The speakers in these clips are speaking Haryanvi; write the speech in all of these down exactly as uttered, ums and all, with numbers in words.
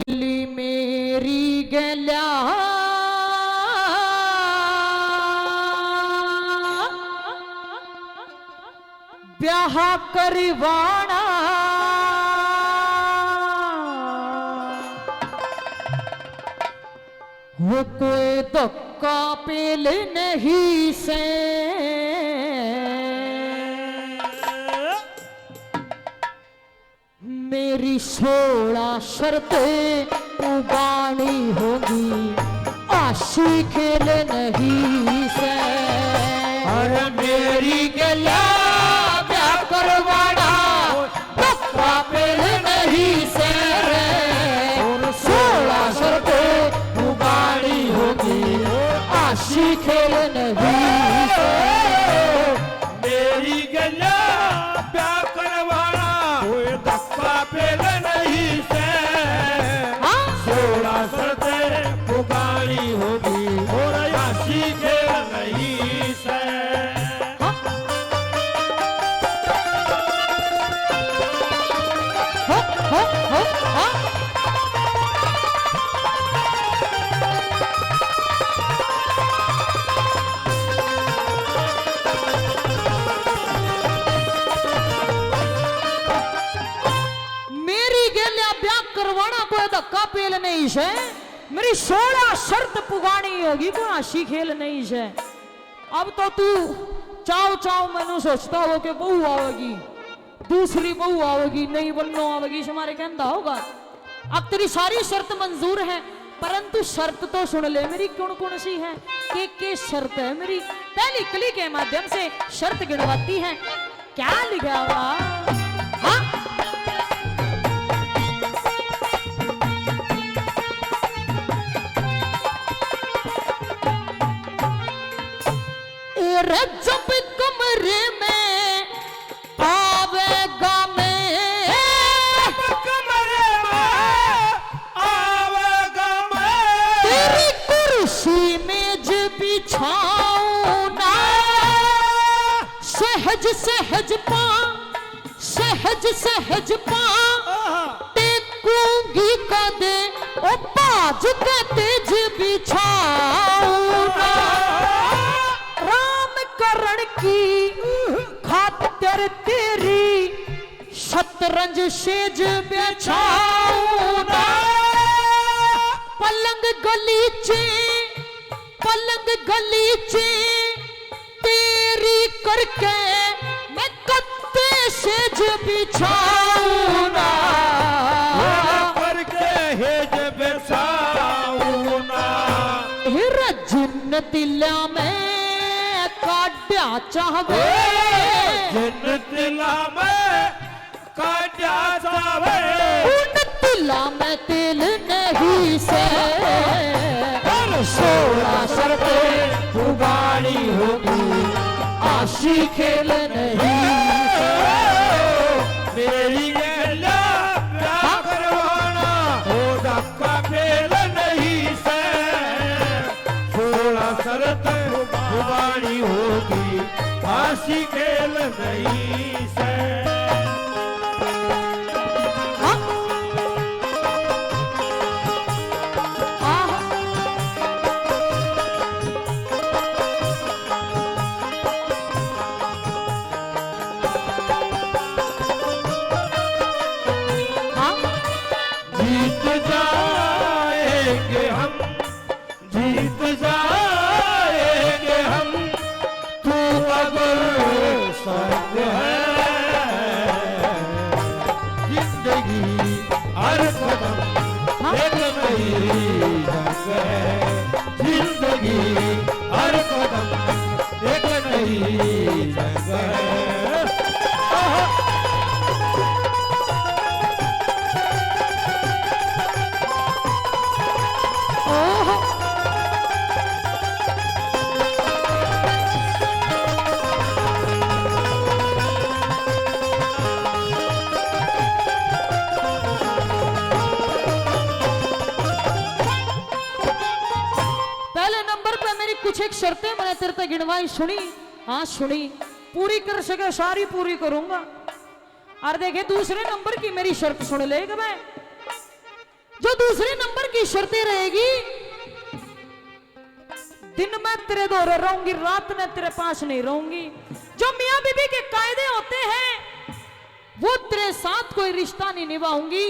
ली मेरी गल्या ब्याह करवाना, वो कोई धक्का पेल नहीं से। मेरी सोलह शर्तें पुगानी होंगी, आशी खेल नहीं से। अरे मेरी गल्या ब्याह करवाना, धक्का पेल नहीं से। और सोलह शर्तें पुगानी होंगी, आशी खेल नहीं से। मेरी गल्या ब्याह करवाना, कोई धक्का पेल नहीं से। हाँ। सोलह शर्तें पुगानी होगी, और आशी खेल नहीं से। हाँ। हाँ, हाँ, हाँ, हाँ। मेरी गेल्या ब्याह करवाना कोई धक्का पेल नहीं से, मेरी सोलह शर्त पुगानी होगी, कोई हंसी खेल नहीं से। अब तो तू चाव चाव मैनू सोचता हो कि बहू आवेगी, दूसरी बहू आवेगी, नई बन्नो आवेगी, इस मारे कहंदा होगा। अब तेरी सारी शर्त मंजूर है, परंतु शर्त तो सुन ले मेरी, कौन कौन सी है, के के शर्त है मेरी। पहली कली के माध्यम से शर्त गिनवाती है। क्या लिखा हुआ? हाँ? ए, रे जब कमरे में आवेगा मैं, कमरे में आवेगा मैं, तेरी कुर्सी मेज बिछाऊं ना, सहज सहज पा, सहज सहज पा, आहा। टेकूंगी कदे, ओ भाज के तेज बिछाऊं ना, राम करण की खातिर तेरी शतरंज सेज बिछाऊं ना। पलंग गलीचे, पलंग गलीचे तेरी करके मैं कत्ते सेज बिछाऊं ना। करके हेज बिछाऊं ना। हे जिन तिला में काड्या चाहवे। जिन तिला में काड्या चाहवे। उन तिला में तेल नहीं से। और सोलह शर्तें पुगानी होगी, आशी खेल नहीं से। मेरी गैला प्यार करवाना, हो धक्का खेल नहीं से। सोलह शर्त पुगानी होगी, आशी खेल नहीं से। हाँ। आह। हाँ। जीत जाएंगे हम, जीत जाएंगे हम, तू अगर संग है। जिंदगी हर कदम हाँ। एक नई जंग है, जिंदगी हर कदम एक नई जंग है। आहा। पहले नंबर पे मेरी कुछ एक शर्तें मैंने तेरे ते गिनवाई, सुनी? हाँ, सुनी। पूरी कर सके, सारी पूरी करूंगा। और देखे, दूसरे नंबर की मेरी शर्त सुन ले कि मैं तो दूसरे नंबर की शर्त ये रहेगी, दिन में तेरे धोरे रहूंगी, रात में तेरे पास नहीं रहूंगी। जो मियाँ बीबी के कायदे होते हैं, वो तेरे साथ कोई रिश्ता नहीं निभाऊंगी।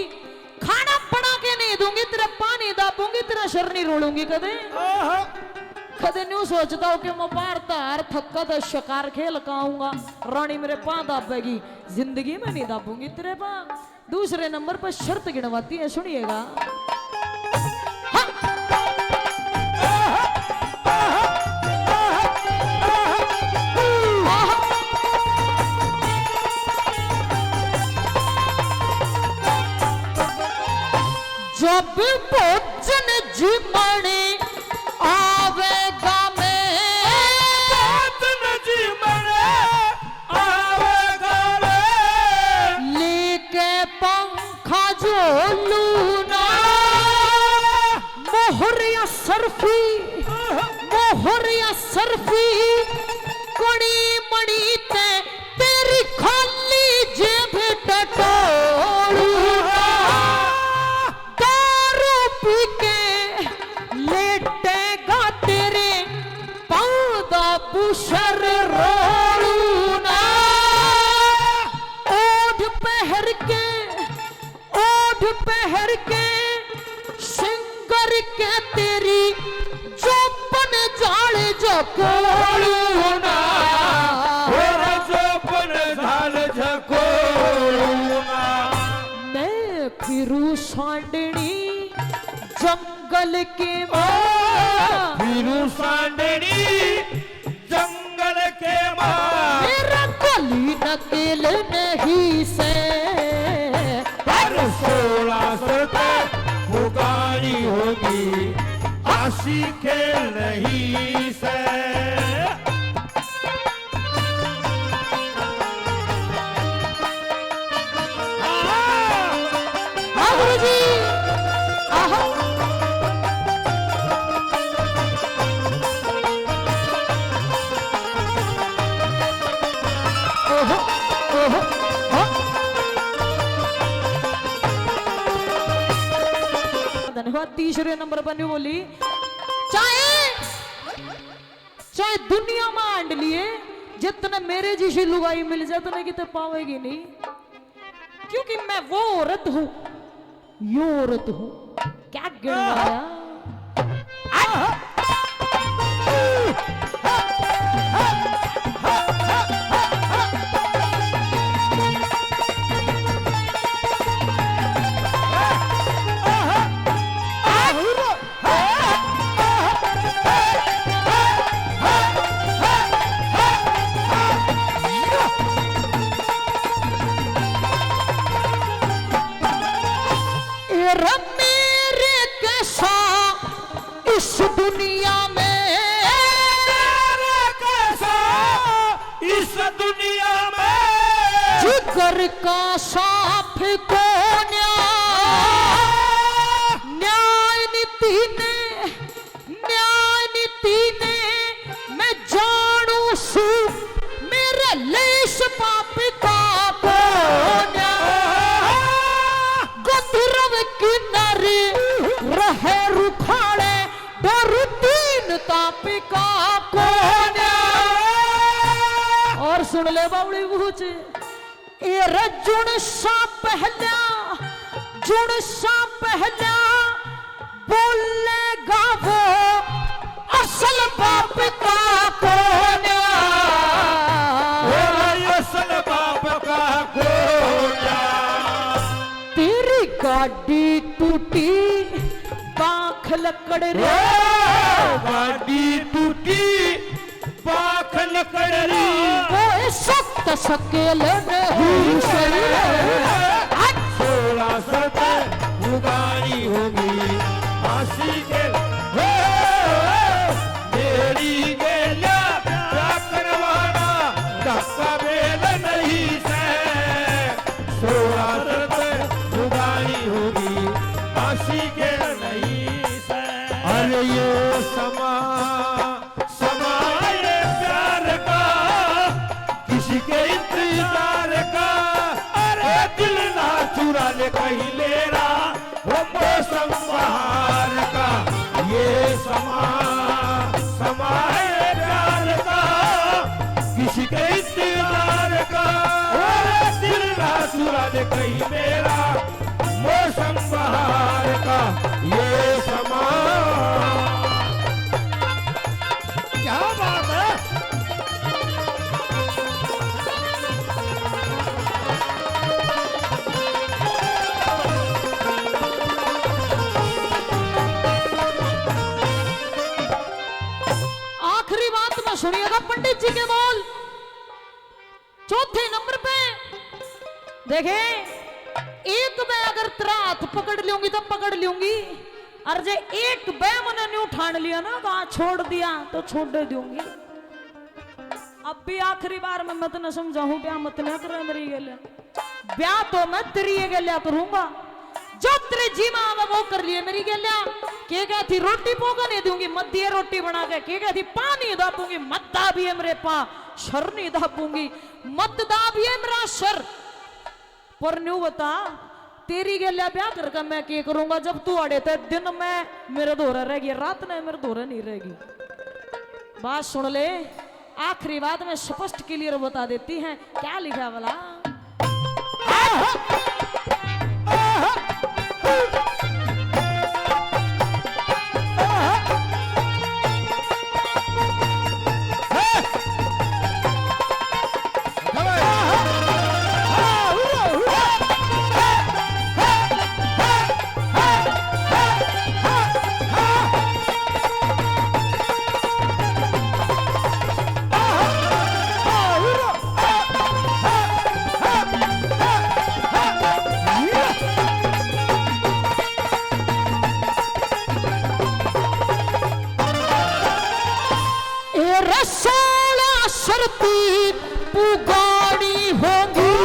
खाना बना के नहीं दूंगी, तेरा पानी दापूंगी, तेरा सर नहीं रोलूंगी कदे। आहा। कदे न्यू सोचता हो कि मैं बाहर तार थक्का तो शिकार खेल का आऊंगा, रानी मेरे पां दाबेगी, जिंदगी में नहीं दाबूंगी तेरे पां। दूसरे नंबर पर शर्त गिणवाती है, सुनिएगा। हाँ। जब भोजन जिमण आवेगा मैं, भोजन जिमण आवेगा रे। लेके पंखा झोलू ना, मोहर या सर्फी, मोहर या सर्फी, कणी मणी ते तेरी खाली जेब टटोलू ना। दारू पी के लेटेगा तेरे पाँव दा बुशर रोलू ना। ओढ़ पहर के, ओढ़ पहर के सिंगर के तेरी चौपन जाल झकोलू ना। तेरा चौपन जाल झकोलू ना। मैं फिरू सांडनी जंगल के माँ। फिरू सांडनी जंगल के माँ। मेरा कोई नकेल नहीं से। हर सोलह सौ पुगानी होगी, आशी खेल नहीं से। हाँ, गुरु जी। आहा। ओहो, ओहो, हाँ। धन्यवाद। तीसरे नंबर पर न्यू बोली, चाहे चाहे दुनिया में हांड लिए, जे तने मेरे जैसी लुगाई मिल जाए, तने किते पावेगी नहीं, क्योंकि मैं वो औरत हूँ, यो औरत हूँ। क्या गिणवाया? ए रे मेरे कैसा इस दुनिया में, मेरे कैसा इस दुनिया में जिगर का साफ कोन्या। न्याय नीति ने, न्याय नीति ने मैं जानू सू, मेरे लेश पाप का कोन्या। गंधर्व किन्नर रहे रुखाले, डर दीन ताप का कोन्या। और सुन ले बावली बूझ, ए रे जुण सा पहला, जुण सा पहला बोलेगा वो असल बाप का कोन्या। ओ भाई, असल बाप का कोन्या। तेरी गाड़ी टूटी, पाख लकड़ रे। ओ, गाड़ी टूटी, पाख लकड़ री। वो सख्त सकेल नहीं सही। सोलह सौ उगानी होगी आशी के। हो, मेरी गेल्या क्या करवाना, धक्का बेल नहीं से। सोलह सौ उगानी होगी आशी के नहीं से। अरे ये समा समाए प्यार का, किसी के इंतजार का। अरे दिल ना चुरा ले कहीं मेरा, वो मौसम बहार का ये समा। क्या बात है। आखिरी बात में सुनिएगा पंडित जी के बोल। चौथे नंबर पे देखे, एक बै अगर तेरा हाथ पकड़ लूंगी तो पकड़ लूंगी, और जे एक बै मने न्यू ठान लिया ना, कहा छोड़ दिया, तो छोड़ दूंगी। अब भी आखिरी बार में मैं तने समझाऊं, ब्याह मत ना करे मेरी गेल्या। ब्याह तो मैं तेरी गेल्या करूंगा, जो तेरे जी में आवे वो कर लिए मेरी गेल्या। के कह थी रोटी पोगा नहीं दूंगी, मत दिए रोटी बना के। के कह थी पा नहीं दाबूंगी, मत दाबिए मेरे पा, सर नहीं दाबूंगी, मत दाबिए मेरा सर। पर न्यू बता, तेरी गेल्या ब्याह करके मैं के करूंगा, जब तू आड़े ते दिन में मेरे धोरे रहेगी, रात ने मेरे धोरे नहीं रहेगी। बात सुन ले, आखिरी बात मैं स्पष्ट क्लियर बता देती हैं, क्या लिखा भला? ए रसोला शर्ती पुगानी होगी।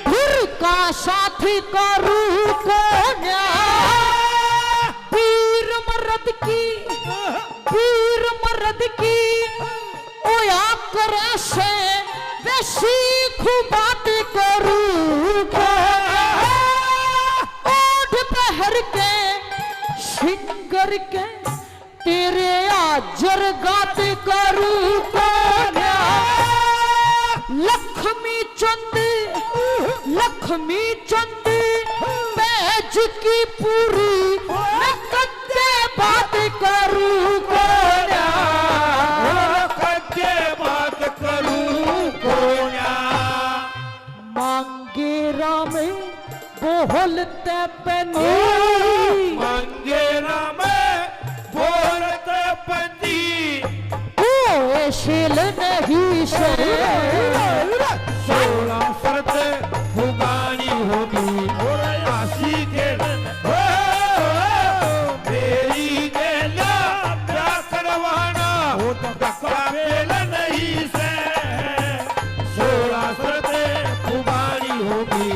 फिर का साथी करू कोन्या। पीर मर्द की, पीर मर्द की ओया करे से वे सीख बात करू कोन्या। ओढ़ पहर के सिंगर के तेरे हाजर गात करू कोन्या। लक्ष्मी चंद, लक्ष्मी चंद बैज की पूरी मैं कद्दे बात करू कोन्या। कद्दे बात करू कोन्या। मांगे राम बोहल ते पनी। मांगे राम बोहल ते पनी। कोई शील नहीं से। सोलह शर्त पुगानी होगी। आशी के हो, मेरी गेल्या ब्याह करवाना। धक्का मेल नहीं से। सोलह शर्त पुगानी होगी।